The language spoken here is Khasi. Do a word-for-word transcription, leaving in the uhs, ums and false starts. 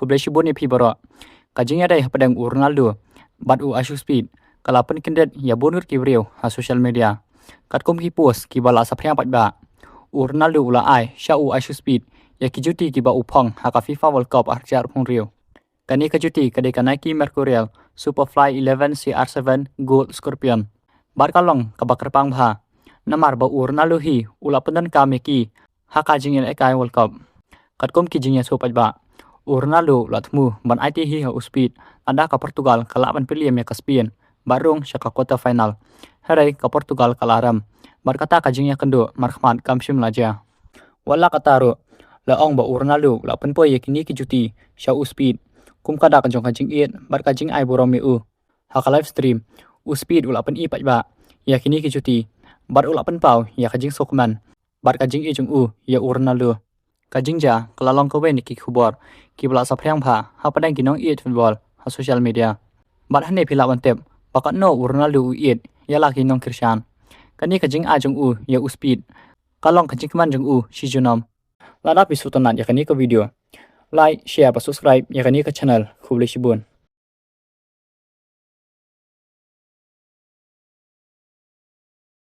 Khublei shibun ïa phi baroh. Ka jingïadei hapdeng u Ronaldo bad u Ishow Speed ka la pynkyndit ïa bun ngut ki briew ha social media. Katkum ki post kiba la saphriang paidbah, u Ronaldo u la ai sha u Ishow Speed ïa ki juti kiba u phong ha ka FIFA World Cup arhajar arphew hynriew. Kane ka juti ka dei ka Nike Mercurial Superfly eleven C R seven Gold Scorpion. Bad ka long kaba kyrpang bha namar ba u Ronaldo hi u la pyndonkam ïa ki ha ka jingïalehkai World Cup. Katkum ki jingïathuh paidbah, u Ronaldo u la thmu ban aiti hi ha u Speed lada ka Portugal ka lah ban pynliem ïa ka Spain bad rung sha ka quarter final. Hynrei ka Portugal ka la rem bad kata ka jingïakynduh markhmat kam shym la jia. Wat la kata ruh, la ong ba u Ronaldo u la pynpoi ïa kine ki juti sha u Speed kum ka dak jong ka jingïeit bad ka jingai burom ïa u. Ha ka live stream, u Speed u la pyni paidbah ïa kine ki juti bad u la pynpaw ïa ka jingsngewkmen bad ka jingïeit jong u ïa u Ronaldo. Ka jingjia ka la long kawei na ki khubor kiba la saphriang bha hapdeng ki nongïeit football ha social media. Bad hangne phi lah ban tip ba katno u Ronaldo u ïeit ïa la ki nongkyrshan. Kane ka jingai jong u ïa u Speed ka long ka jingkmen jong u shi junom. Lada phi sngewtynnat ïa kane ka video, like, share bad subscribe ïa kane ka channel. Khublei shibun.